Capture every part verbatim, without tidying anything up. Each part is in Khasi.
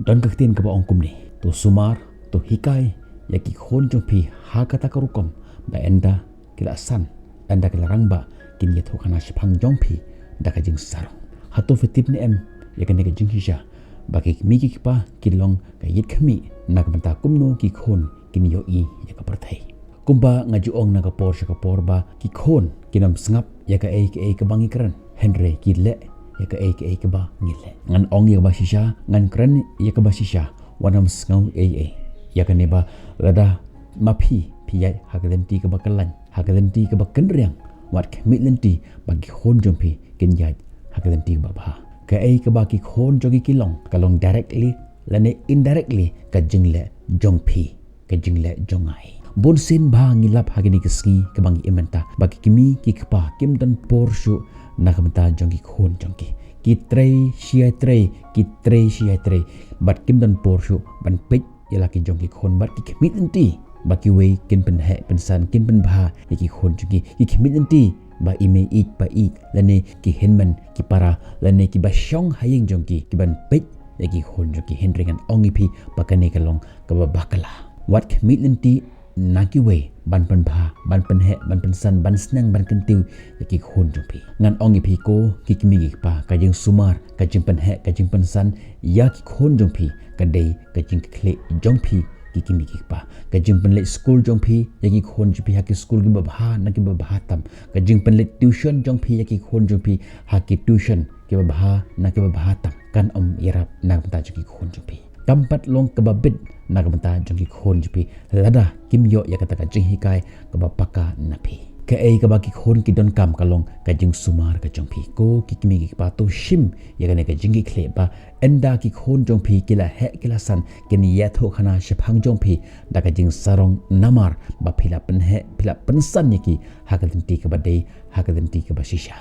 Don ka ktien kaba ong kumne, to sumar, to hikai ïa ki khun jong phi ha kata ka rukom ba ynda ki la san, ynda ki la rangbah, kin ïathuh khana shaphang jong phi da ka jingsarong. Hato phi tip ne em ïa kane ka jingshisha ba ki kmie ki kpa ki long ka ïit khmih na ka bynta kumno ki khun kin ïohi ïa ka pyrthei? Kumba nga ju ong na ka por sha ka por ba ki khun kin ym sngap ïa kaei kaei kaba ngi kren, hynrei ki leh ïa kaei kaei kaba ngi leh. Ngan ong ïa kaba shisha, ngan kren ïa kaba shisha, wat nym sngew ei ei ïa kane ba lada ma phi phi ïaid ha ka lynti kaba kyllain, ha ka lynti kaba kynriang, wat khmih lynti ba ki khun jong phi kin ïaid ha ka lynti kaba bha. Kaei kaba ki khun jong ki ki long, ka long directly lane indirectly ka jingleh jong phi, ka jingleh jong nga hi. Bun sien ba ngi lap ha kine ki sngi kaba ngi im mynta ba ki kmie ki kpa kim don por shuh na ka bynta jong ki khun jong ki. Ki trei shi ïa trei, ki trei shi ïa trei, bad kim don por shuh ban peit ïa la ki jong ki khun, bad ki khmih lynti ba kiwei kin pynheh pynsan, kin pynbha ïa ki khun jong ki. Ki khmih lynti ba i mei ïeit pa ïeit lane ki hynmen ki para lane kiba shong ha ïing jong ki, ki ban peit ïa ki khun jong ki. Hynrei ngan ong ïa phi ba kane ka long kaba bakla. Wat khmih lynti na kiwei ban pynbha, ban pynheh, ban pynsan, ban sneng, ban kyntiew ïa ki khun jong phi. Ngan ong ïa phi ko ki kmie ki kpa, ka jingsumar, ka jingpynheh, ka jingpynsan ïa ki khun jong phi ka dei ka jingkitkhlieh jong phi ki kmie ki kpa. Ka jingpynleit skul jong phi ïa ki khun jong phi ha ki skul kiba bha na kiba bha tam, ka jingpynleit tuition jong phi ïa ki khun jong phi ha ki tuition kiba bha na kiba bha tam, kan ym ïarap na ka bynta jong ki khun jong phi. Kam pat long kaba bit na ka bynta jong ki khun jong phi lada kim ïoh ïa kata ka jinghikai kaba paka na phi. Kaei kaba ki khun ki donkam ka long ka jingsumar ka jong phi. Ko ki kmie ki kpa, to shim ïa kane ka jingkitkhlieh ba ynda ki khun jong phi ki la heh ki la san, kin ïathuh khana shaphang jong phi da ka jingsarong namar ba phi la pynheh, phi la pynsan ïa ki ha ka lynti kaba dei, ha ka lynti kaba shisha.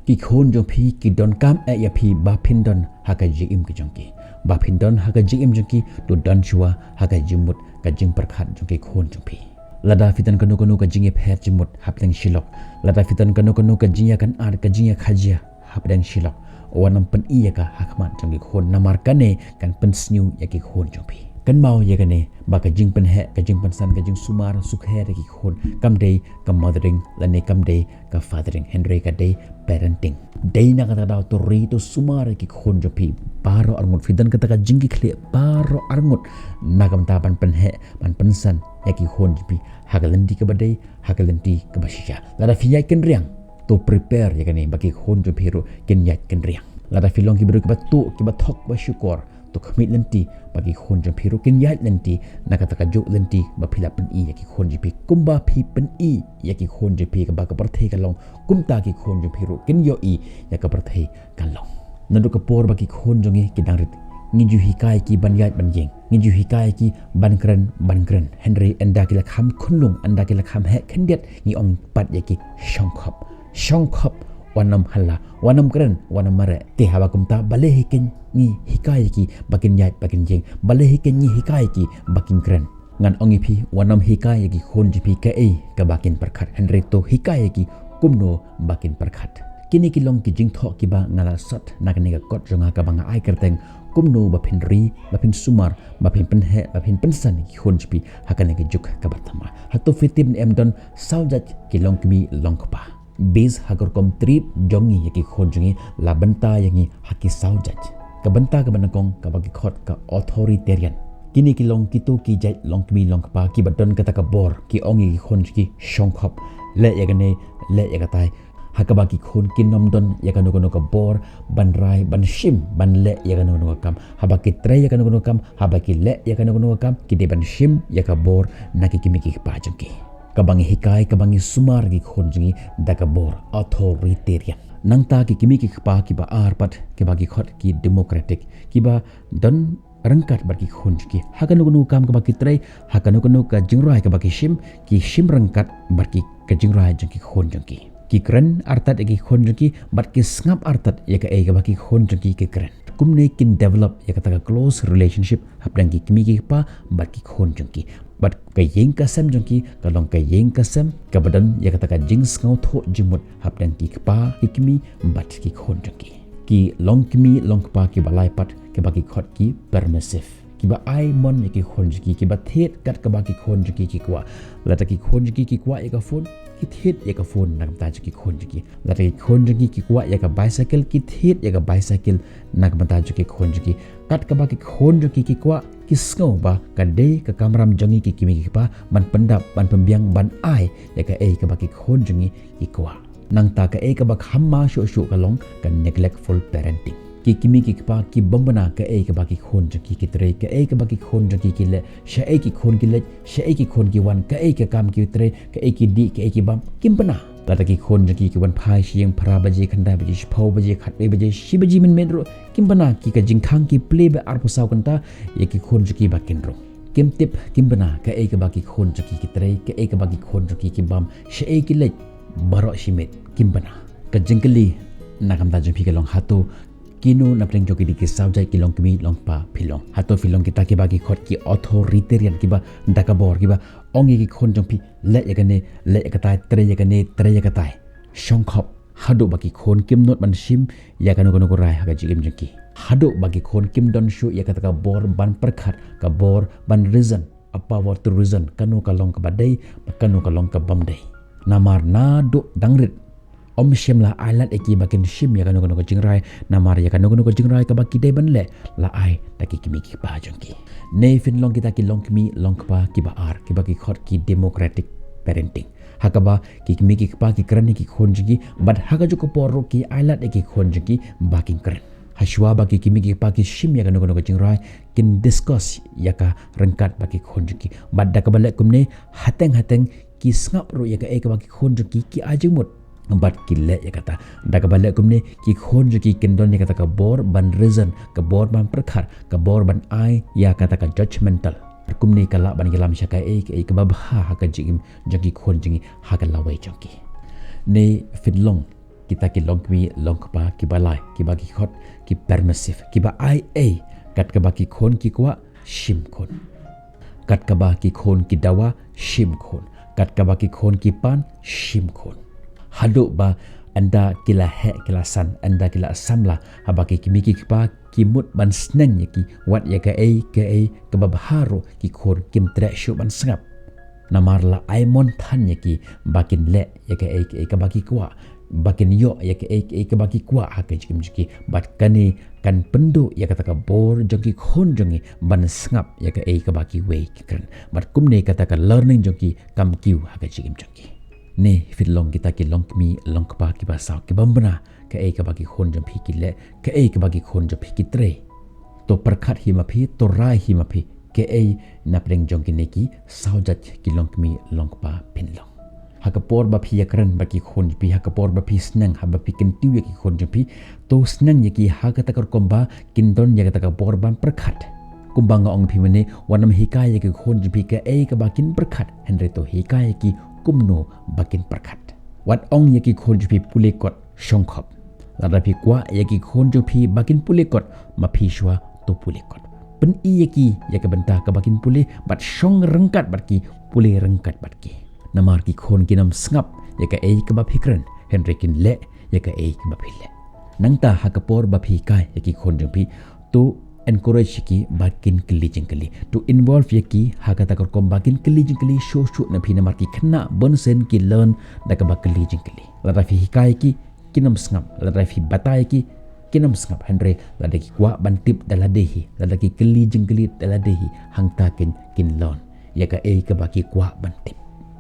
Ki khun jong phi ki donkam eh ïa phi ba phin don ha ka jingim ka jong ki. Ba phin don ha ka jingim jong ki, to don shuwa ha ka jingmut ka jingpyrkhat jong ki khun jong phi. Lada phi don kano kano ka jingïapher jingmut hapdeng shi lok, lada phi don kano kano ka jingïakynad, ka jingïakajia hapdeng shi lok, wat nym pyni ïa ka ha khmat jong ki khun, namar kane kan pynsniew ïa ki khun jong phi. Kynmaw ïa kane ba ka jingpynheh, ka jingpynsan, ka jingsumar sukher ïa ki khun kam dei ka mothering lane kam dei ka fathering, hynrei ka dei parenting. Dei na kata ka daw to ri, to sumar ïa ki khun jong phi baroh arngut. Phi don kata ka jingkitkhlieh baroh arngut na ka bynta ban pynheh, ban pynsan ïa ki khun jong phi ha ka lynti kaba dei, ha ka lynti kaba shisha. Lada phi ïaid kynriang, to prepare ïa kane ba ki khun jong phi ruh kin ïaid kynriang. Lada phi long kiba ruh kiba tuh, kiba thok, ba shukor, to khmih lynti ba ki khun jong phi ruh kin ïaid lynti na kata ka juk lynti ba phi la pyni ïa ki khun jong phi. Kumba phi pyni ïa ki khun jong phi kaba ka pyrthei ka long, kumta ki khun jong phi ruh kin ïohi ïa ka pyrthei ka long. Naduh ka por ba ki khun jong ngi ki dang rit, ngi ju hikai ki ban ïaid ban ïeng, ngi ju hikai ki ban kren ban kren. Hynrei ynda ki la kham khunlung, ynda ki la kham heh khyndiat, ngi ong pat ïa ki, shongkhop, shongkhop, wat nym halla, wat nym kren, wat nym mareh. Te haba kumta, balei hi kein ngi hikai ïa ki ba kin ïaid ba kin ïeng? Balei hi kein ngi hikai ïa ki ba kin kren? Ngan ong ïa phi, wat nym hikai ïa ki khun jong phi kaei kaba kin pyrkhat, hynrei to hikai ïa ki kumno ba kin pyrkhat. Kine ki long ki jingthoh kiba nga la sot na kane ka kot jong nga kaba nga ai kyrteng, kumno ba phin ri, ba phin sumar, ba phin pynheh, ba phin pynsan ïa ki khun jong phi ha kane ka juk kaba thymmai. Hato phi tip ne em, don saw jait ki longkmie longkpa. Base ha ka rukom treat jong ngi ïa ki khun jong ngi, la bynta ïa ngi ha ki saw jait. Ka bynta kaba nyngkong kaba ki khot ka authoritarian. Kine ki long kito ki jait longkmie longkpa kiba don kata ka bor, ki ong ïa ki khun jong ki, shongkhop, leh ïa kane, leh ïa katai. Ha kaba ki khun kin ym don ïa kano kano ka bor ban rai, ban shim, ban leh ïa kano kano ka kam. Haba ki trei ïa kano kano ka kam, haba ki leh ïa kano kano ka kam, ki dei ban shim ïa ka bor na ki kmie ki kpa jong ki. Kaba ngi hikai, kaba ngi sumar ïa ki khun jong ngi da ka bor, authoritarian. Nangta ki kmie ki kpa kiba ar pat, kiba ki khot ki democratic, kiba don ryngkat bad ki khun jong ki. Ha kano kano ka kam kaba ki trei, ha kano kano ka jingrai kaba ki shim, ki shim ryngkat bad ki, ka jingrai jong ki khun jong ki. Ki kren artat ïa ki khun jong ki, bad ki sngap artat ïa kaei kaba ki khun jong ki ki kren. Kumne kin develop ïa kata ka close relationship hapdeng ki kmie ki kpa bad ki khun jong ki. Bad ka ïing ka sem jong ki ka long ka ïing ka sem kaba don ïa kata ka jingsngewthuh jingmut hapdeng ki kpa ki kmie bad ki khun jong ki. ki longkmie longkpa kiba lai pat, kiba ki khot ki permissive, kiba ai mon ïa ki khun jong ki, kiba thied kat kaba ki khun jong ki ki kwah. Lada ki khun jong ki ki kwah ïa ka phone, ki thied ïa ka phone na ka bynta jong ki khun jong ki. Lada ki khun jong ki ki kwah ïa ka bicycle, ki thied ïa ka bicycle na ka bynta jong ki khun jong ki. Kat kaba ki khun jong ki ki kwah, ki sngew ba ka dei ka kamram jong ngi ki kmie ki kpa ban pyndap, ban pynbiang, ban ai ïa kaei kaba ki khun jong ngi ki kwah. Nangta kaei kaba kham ma shuh shuh ka long ka neglectful parenting. Ki kmie ki kpa ki bym bna kaei kaba ki khun jong ki ki trei, kaei kaba ki khun jong ki ki leh, shaei ki khun ki leit, shaei ki khun ki wan, kaei ka kam ki trei, kaei ki dih, kaei ki bam, kim bna. Lada ki khun jong ki ki wan phai sha ïing phra baje, khyndai baje, shiphew baje, khatwei baje, shi baje mynmiet ruh, kim bna ki ka jingkhang ki plie ba arphew saw kynta ïa ki khun jong ki ba kin rung. Kim tip, kim bna kaei kaba ki khun jong ki ki trei, kaei kaba ki khun jong ki ki bam, shaei ki leit, baroh shi miet, kim bna. Ka jingkylli na ka bynta jong phi ka long, hato kino na pdeng jong kine ki saw jait ki longkmie longkpa phi long? Hato phi long kita kiba ki khot ki authoritarian, kiba da ka bor, kiba ong ïa ki khun jong phi, leh ïa kane, leh ïa katai, trei ïa kane, trei ïa katai, shongkhop, haduh ba ki khun kim nud ban shim ïa kano kano ka rai ha ka jingim jong ki, haduh ba ki khun kim don shuh ïa kata ka bor ban pyrkhat, ka bor ban reason, a power to reason, kano ka long kaba dei, bad kano ka long kaba ym dei. Namar naduh dang rit, ym shym la ai lad ïa ki ba kin shim ïa kano kano ka jingrai, namar ïa kano kano ka jingrai kaba ki dei ban leh, la ai da ki kmie ki kpa jong ki. Ne phin long kita ki longkmie longkpa kiba ar, kiba ki khot ki democratic parenting, ha kaba ki kmie ki kpa ki kren ïa ki khun jong ki, bad ha kajuh ka por ruh ki ai lad ïa ki khun jong ki ba kin kren. Hashwa ba ki kmie ki kpa ki shim ïa kano kano ka jingrai, kin discuss ïa ka ryngkat bad ki khun jong ki. Bad da kaba leh kumne, hateng hateng ki sngap ruh ïa kaei kaba ki khun jong ki ki ai jingmut, bad ki leh ïa kata. Da kaba leh kumne, ki khun jong ki kin don ïa kata ka bor ban reason, ka bor ban pyrkhat, ka bor ban ai ïa kata ka judgmental. Kumne ka lah ban ïalam sha kaei kaei kaba bha ha ka jingim jong ki khun jong ngi ha ka lawei jong ki. Ne phin long kita ki longkmie longkpa kiba lai, kiba ki khot ki permissive, kiba ai ei kat kaba ki khun ki kwah, shim khun. Kat kaba ki khun ki dawa, shim khun. Kat kaba ki khun ki pan, shim khun. Haduh ba ynda ki la heh ki la san, ynda ki la samla, haba ki kmie ki kpa ki mut ban sneng ïa ki, wat ïa kaei kaei kaba bha ruh ki khun kim treh shuh ban sngap. Namar la ai mon than ïa ki ba kin leh ïa kaei kaei kaba ki kwah, ba kin ïoh ïa kaei kaei kaba ki kwah ha ka jingim jong ki. Bad kane kan pynduh ïa kata ka bor jong ki khun jong ngi ban sngap ïa kaei kaba kiwei ki kren. Bad kumne kata ka learning jong ki kam kiew ha ka jingim jong ki. Ne phin long kita ki longkmie longkpa kiba saw, ki bym bna kaei kaba ki khun jong phi ki leh, kaei kaba ki khun jong phi ki trei. To pyrkhat hi ma phi, to rai hi ma phi, kaei na pdeng jong kine ki saw jait ki longkmie longkpa phin long. Ha ka por ba phi ïakren bad ki khun jong phi, ha ka por ba phi sneng, haba phi kyntiew ïa ki khun jong phi, to sneng ïa ki ha kata ka rukom ba kin don ïa kata ka bor ban pyrkhat. Kumba nga ong phi mynne, wat nym hikai ïa ki khun jong phi kaei kaba kin pyrkhat, hynrei to hikai ïa ki kumno ba kin pyrkhat. Wat ong ïa ki khun jong phi pule kot, shongkhop. Lada phi kwah ïa ki khun jong phi ba kin pule kot, ma phi shuwa to pule kot. Pyni ïa ki ïa ka bynta kaba kin pule, bad shong ryngkat bad ki, pule ryngkat bad ki. Namar ki khun kin ym sngap ïa kaei kaba phi kren, hynrei kin leh ïa kaei kaba phi leh. Nangta ha ka por ba phi hikai ïa ki khun jong phi, to encourage ïa ki ba kin kylli jingkylli. To involve ïa ki ha kata ka rukom ba kin kylli jingkylli shuh shuh na phi, namar ki khynnah bunsien ki learn da kaba kylli jingkylli. Lada phi hikai ïa ki, kin ym sngap. Lada phi batai ïa ki, kin ym sngap. Hynrei lada ki kwah ban tip da lade hi, lada ki kylli jingkylli da lade hi, hangta kin, kin learn ïa kaei kaba ki kwah ban tip.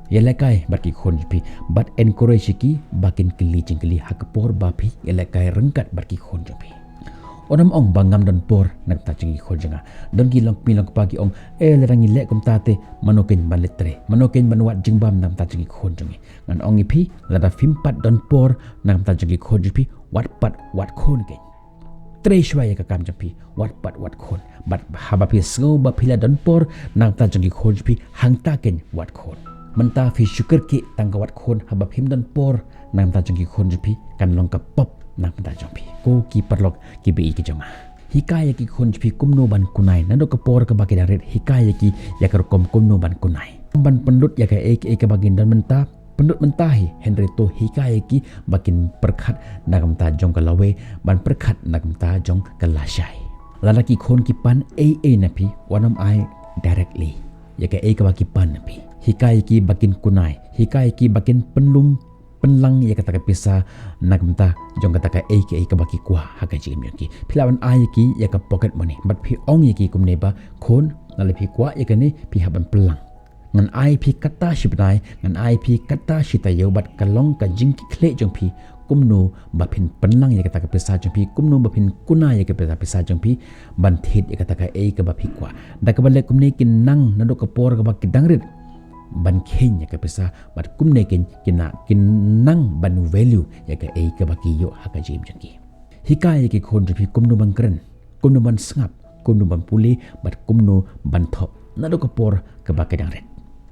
Ïalehkai bad ki khun jong phi, bad encourage ïa ki ba kin kylli jingkylli ha ka por ba phi ïalehkai ryngkat bad ki khun jong phi. Wat nym ong ba ngam don por na ka bynta jong ki khun jong nga. Don ki longkmie longkpa ki ong, eh, lada ngi leh kumta te, mano keiñ ban leit trei, mano keiñ ban wad jingbam na ka bynta jong ki khun jong ngi. Ngan ong ïa phi, lada phim pat don por na ka bynta jong ki khun jong phi, wat pat wat khun keiñ. Trei shuwa ïa ka kam jong phi, wat pat wat khun. Bad haba phi sngew ba phi la don por na ka bynta jong ki khun jong phi, hangta keiñ wat khun. Mynta phi shu kyrkieh tang ka wat khun, haba phim don por na ka bynta jong ki khun jong phi, kan long ka pop na ka bynta jong phi. Ko ki paralok kiba ïeit ki jong nga, hikai ïa ki khun jong phi kumno ban kunnai, naduh ka por kaba ki dang rit, hikai ïa ki ïa ka rukom kumno ban kunnai. Ym ban pynlut ïa kaei kaei kaba kin don mynta, pynlut mynta hi, hynrei to hikai ïa ki ba kin pyrkhat na ka bynta jong ka lawei, ban pyrkhat na ka bynta jong ka lashai. Lada ki khun ki pan ei ei na phi, wat nym ai directly ïa kaei kaba ki pan na phi. Hikai ïa ki ba kin kunai, hikai ïa ki ba kin pynlum pynlang ïa kata ka pisa na ka bynta jong kata kaei kaei kaba ki kwah ha ka jingim jong ki. Phi lah ban ai ïa ki ïa ka pocket money, bad phi ong ïa ki kumne ba, khun, lada phi kwah ïa kane, phi hap ban pynlang. Ngan ai phi kata shi bnai, ngan ai phi kata shi taïew, bad ka long ka jingkitkhlieh jong phi kumno ba phin pynlang ïa kata ka pisa jong phi, kumno ba phin kunai ïa ka pisa, pisa jong phi, ban thied ïa kata kaei kaba phi kwah. Da kaba leh kumne kin nang naduh ka por kaba ki dang rit ban kheiñ ïa ka pisa, bad kumne kin, kin na, kin nang ban value ïa kaei kaba ki ïoh ha ka jingim jong ki. Hikai ïa ki khun jong phi kumno ban kren, kumno ban sngap, kumno ban pule, bad kumno ban thoh naduh ka por kaba ki dang rit.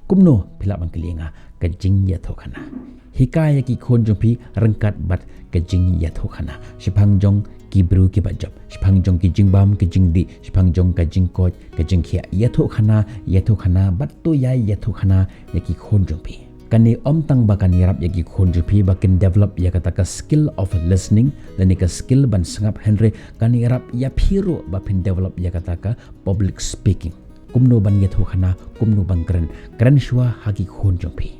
Kumno, phi lah ban kylli ïa nga, ka jingïathuhkhana. Hikai ïa ki khun jong phi ryngkat bad ka jingïathuhkhana shaphang jong ki briew kiba jop, shaphang jong ki jingbam ki jingdih, shaphang jong ka jingkoit ka jingkhiah. Ïathuhkhana, ïathuhkhana, bad to ïai ïathuhkhana ïa ki khun jong phi. Kane ym tang ba kan ïarap ïa ki khun jong phi ba kin develop ïa kata ka skill of listening, lane ka skill ban sngap, hynrei kan ïarap ïa phi ruh ba phin develop ïa kata ka public speaking. Kumno ban ïathuhkhana, kumno ban kren, kren shuwa ha ki khun jong phi.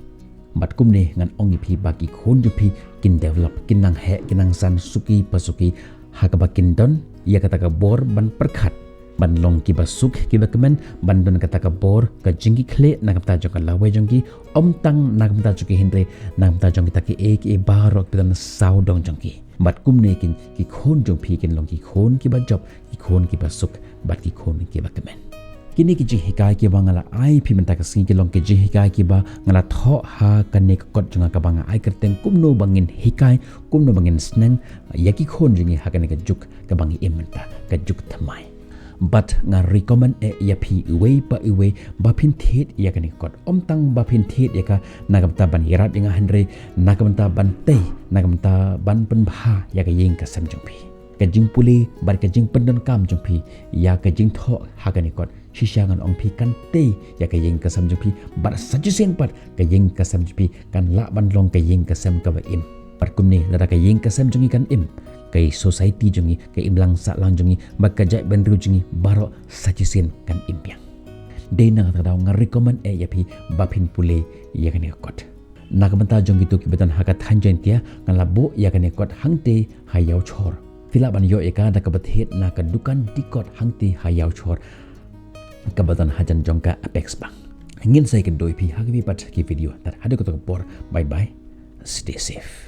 Bad kumne ngan ong ïa phi ba ki khun jong phi kin develop, kin nang heh, kin nang san suki pa suki, ha kaba kin don ïa kata ka bor ban pyrkhat, ban long kiba suk kiba kmen, ban don kata ka bor ka jingkitkhlieh na ka bynta jong ka lawei jong ki, ym tang na ka bynta jong ki hynrei na ka bynta jong kita kiei kiei baroh kiba don sawdong jong ki. Bad kumne kin, ki khun jong phi kin long ki khun kiba jop, ki khun kiba suk, bad ki khun kiba kmen. Kine ki jinghikai kiba nga la ai phi mynta ka sngi ki long ki jinghikai kiba nga la thoh ha kane ka kot jong nga kaba nga ai kyrteng kumno ba ngin hikai, kumno ba ngin sneng ïa ki khun jong ngi ha kane ka juk kaba ngi im mynta, ka juk thymmai. Bad nga recommend eh ïa phi iwei pa iwei ba phin thied ïa kane ka kot. Ym tang ba phin thied ïa ka na ka bynta ban ïarap ïa nga hynrei na ka bynta ban tei, na ka bynta ban pynbha ïa ka ïing ka sem jong phi. Ka jingpule bad ka jingpyndonkam jong phi ïa ka jingthoh ha kane ka kot, shisha ngan ong phi kan tei ïa ka ïing ka sem jong phi, bad sa shisien pat ka ïing ka sem jong phi kan lah ban long ka ïing ka sem kaba im. Bad kumne lada ka ïing ka sem jong ngi kan im, ka society jong ngi, ka imlang sahlang jong ngi, bad ka jaitbynriew jong ngi baroh sa shisien kan im biang. Dei na kata ka daw nga recommend eh ïa phi ba phin pule ïa kane ka kot. Na ka bynta jong kito kiba don ha ka thaiñ Jaiñtia, nga la buh ïa kane ka kot hangtei ha Ïawshor. Phi lah ban ïoh ïa ka da kaba thied na ka dukan dih kot hangtei ha Ïawshor kaba don hajan jong ka Apex Bank. Ngin sa ïakynduh ïa phi ha kiwei pat ki video. Tad haduh kato ka por, bye bye. Stay safe.